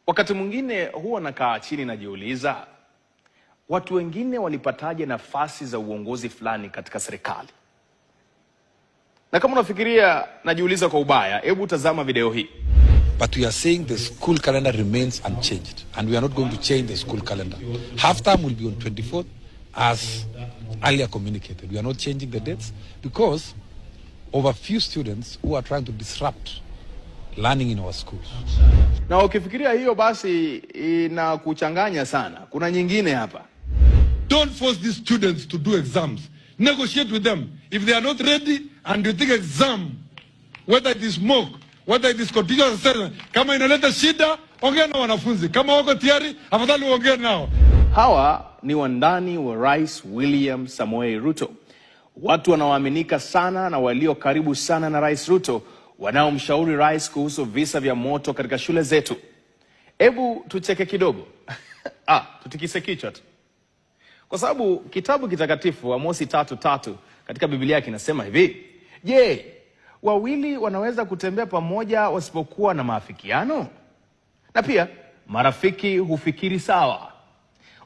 Wakati mwingine huwa nakaa chini najiuliza, watu wengine walipataje nafasi za uongozi fulani katika serikali? Na kama unafikiria najiuliza kwa ubaya, hebu tazama video hii. But we are saying the school calendar remains unchanged, and we are not going to change the school calendar. Half term will be on 24th, as earlier communicated. We are not changing the dates because of a few students who are trying to disrupt learning in our schools. Na ukifikiria hiyo basi inakuchanganya sana. Kuna nyingine hapa. Don't force these students to do exams. Negotiate with them. If they are not ready and you think exam, whether it is mock, whether it is continuous assessment, kama inaleta shida, ongea na wanafunzi. Kama wako tayari, afadhali uongee nao. Hawa ni wandani wa Rais William Samoei Ruto, watu wanaoaminika sana na walio karibu sana na Rais Ruto, wanaomshauri rais kuhusu visa vya moto katika shule zetu. Hebu tucheke kidogo. Ah, tutikise kichwa tu, kwa sababu kitabu kitakatifu Amosi 3:3 katika Biblia kinasema hivi: Je, wawili wanaweza kutembea pamoja wasipokuwa na maafikiano? Na pia marafiki hufikiri sawa.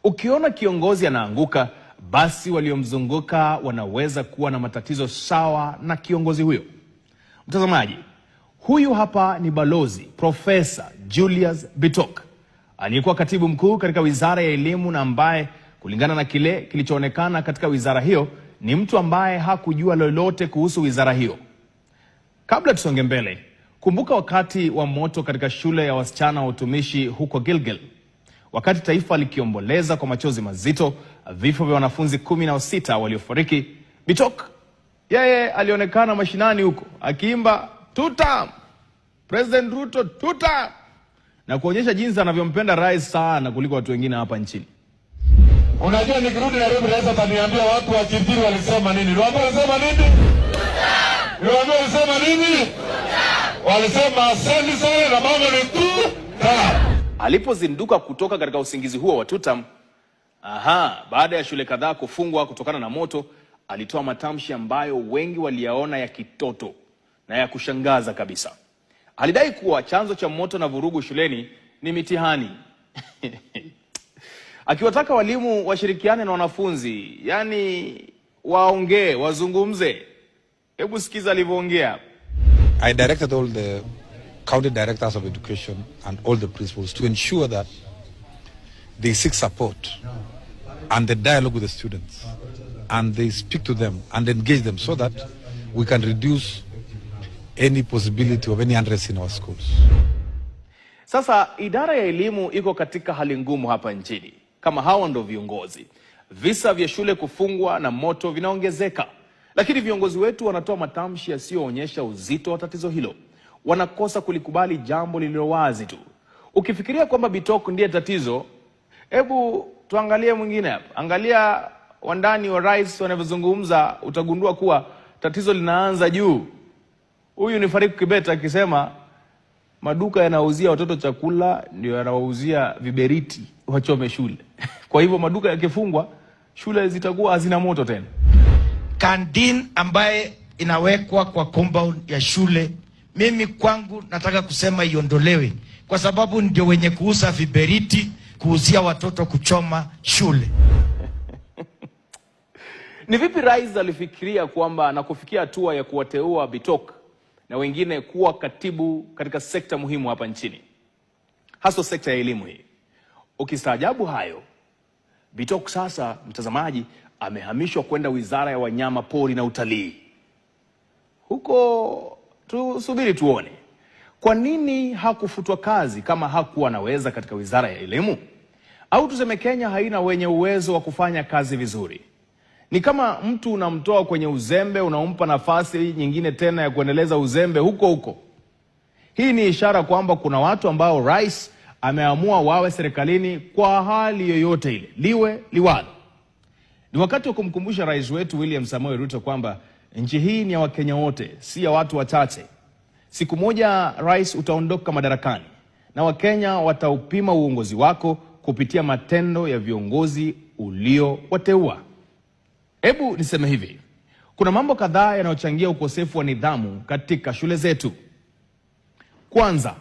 Ukiona kiongozi anaanguka, basi waliomzunguka wanaweza kuwa na matatizo sawa na kiongozi huyo. Mtazamaji, huyu hapa ni Balozi Profesa Julius Bitok aliyekuwa katibu mkuu katika wizara ya elimu na ambaye kulingana na kile kilichoonekana katika wizara hiyo ni mtu ambaye hakujua lolote kuhusu wizara hiyo. Kabla tusonge mbele, kumbuka wakati wa moto katika shule ya wasichana wa utumishi huko Gilgil, wakati taifa likiomboleza kwa machozi mazito vifo vya wanafunzi 16 waliofariki. Bitok yeye alionekana mashinani huko akiimba "Tutam, President Ruto tutam", na kuonyesha jinsi anavyompenda rais sana kuliko watu wengine hapa nchini. Unajua nikirudi Nairobi, rais ataniambia watu wa Chirchir walisema nini? Niwaambia walisema nini? Niwaambia walisema nini? Walisema asante sana na mambo ni tu ta. Alipozinduka kutoka katika usingizi huo wa tutam, aha, baada ya shule kadhaa kufungwa kutokana na moto, alitoa matamshi ambayo wengi waliyaona ya kitoto na ya kushangaza kabisa. Alidai kuwa chanzo cha moto na vurugu shuleni ni mitihani akiwataka walimu washirikiane na wanafunzi, yani waongee, wazungumze. Hebu sikiza alivyoongea. I directed all the county directors of education and all the principals to ensure that they seek support and the dialogue with the students and they speak to them and engage them so that we can reduce any possibility of any unrest in our schools. Sasa idara ya elimu iko katika hali ngumu hapa nchini. Kama hawa ndo viongozi, visa vya shule kufungwa na moto vinaongezeka, lakini viongozi wetu wanatoa matamshi yasiyoonyesha uzito wa tatizo hilo. Wanakosa kulikubali jambo lililo wazi tu. Ukifikiria kwamba Bitok ndiye tatizo, hebu tuangalie mwingine hapa. Angalia wandani wa rais wanavyozungumza, utagundua kuwa tatizo linaanza juu. Huyu ni Farid Kibet akisema maduka yanauzia watoto chakula ndio yanawauzia viberiti wachome shule. Kwa hivyo maduka yakifungwa, shule zitakuwa hazina moto tena. Canteen ambaye inawekwa kwa compound ya shule, mimi kwangu nataka kusema iondolewe, kwa sababu ndio wenye kuuza viberiti, kuuzia watoto kuchoma shule. Ni vipi rais alifikiria kwamba na kufikia hatua ya kuwateua Bitok na wengine kuwa katibu katika sekta muhimu hapa nchini, haswa sekta ya elimu hii? Ukistaajabu hayo, Bitok sasa, mtazamaji, amehamishwa kwenda wizara ya wanyama pori na utalii. Huko tusubiri tuone. Kwa nini hakufutwa kazi kama hakuwa anaweza katika wizara ya elimu? Au tuseme Kenya haina wenye uwezo wa kufanya kazi vizuri? Ni kama mtu unamtoa kwenye uzembe, unampa nafasi nyingine tena ya kuendeleza uzembe huko huko. Hii ni ishara kwamba kuna watu ambao rais ameamua wawe serikalini kwa hali yoyote ile, liwe liwalo. Ni wakati wa kumkumbusha rais wetu William Samoei Ruto kwamba nchi hii ni ya Wakenya wote, si ya watu wachache. Siku moja rais utaondoka madarakani na Wakenya wataupima uongozi wako kupitia matendo ya viongozi uliowateua. Hebu niseme hivi, kuna mambo kadhaa yanayochangia ukosefu wa nidhamu katika shule zetu. Kwanza,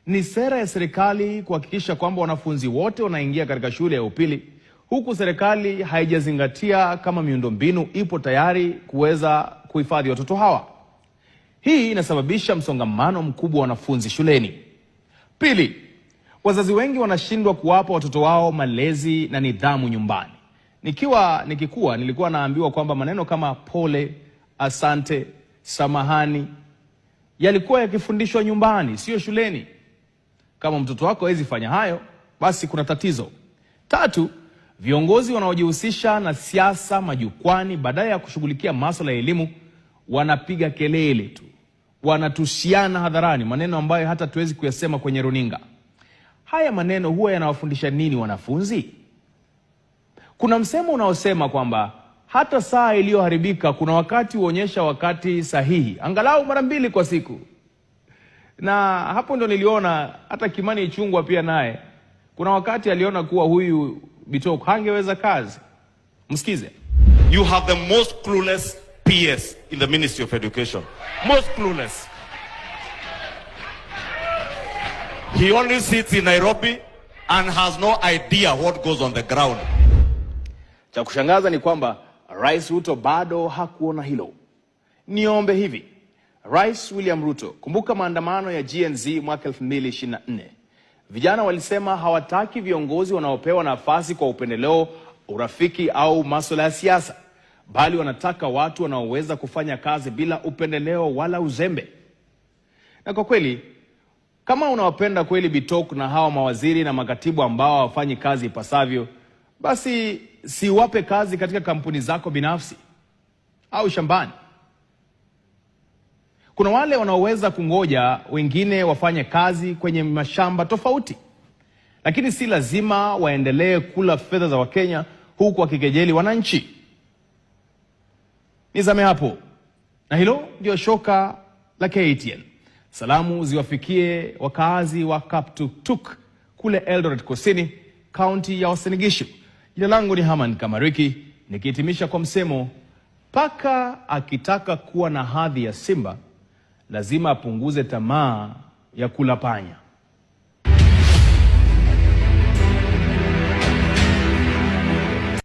Ni sera ya serikali kuhakikisha kwamba wanafunzi wote wanaingia katika shule ya upili, huku serikali haijazingatia kama miundombinu ipo tayari kuweza kuhifadhi watoto hawa. Hii inasababisha msongamano mkubwa wa wanafunzi shuleni. Pili, wazazi wengi wanashindwa kuwapa watoto wao malezi na nidhamu nyumbani. Nikiwa nikikua nilikuwa naambiwa kwamba maneno kama pole, asante, samahani yalikuwa yakifundishwa nyumbani, sio shuleni. Kama mtoto wako hawezi fanya hayo, basi kuna tatizo. Tatu, viongozi wanaojihusisha na siasa majukwani, badala ya kushughulikia masuala ya elimu, wanapiga kelele tu, wanatushiana hadharani maneno ambayo hata tuwezi kuyasema kwenye runinga. Haya maneno huwa yanawafundisha nini wanafunzi? Kuna msemo unaosema kwamba hata saa iliyoharibika kuna wakati huonyesha wakati sahihi, angalau mara mbili kwa siku. Na hapo ndo niliona hata Kimani Ichung'wah pia naye kuna wakati aliona kuwa huyu Bitok hangeweza kazi. Msikize. You have the most clueless PS in the Ministry of Education. Most clueless. He only sits in Nairobi and has no idea what goes on the ground. Cha kushangaza ni kwamba Rais Ruto bado hakuona hilo. Niombe hivi, Rais William Ruto, kumbuka maandamano ya Gen Z mwaka 2024. Vijana walisema hawataki viongozi wanaopewa nafasi kwa upendeleo, urafiki au masuala ya siasa, bali wanataka watu wanaoweza kufanya kazi bila upendeleo wala uzembe. Na kwa kweli kama unawapenda kweli Bitok na hawa mawaziri na makatibu ambao hawafanyi kazi ipasavyo, basi siwape kazi katika kampuni zako binafsi au shambani. Kuna wale wanaoweza kungoja wengine wafanye kazi kwenye mashamba tofauti, lakini si lazima waendelee kula fedha za Wakenya huku wakikejeli wananchi. Nizame hapo, na hilo ndio shoka la KTN. Salamu ziwafikie wakaazi wa Kaptuktuk kule Eldoret Kusini, kaunti ya Uasin Gishu. Jina langu ni Haman Kamariki, nikihitimisha kwa msemo, paka akitaka kuwa na hadhi ya simba lazima apunguze tamaa ya kula panya.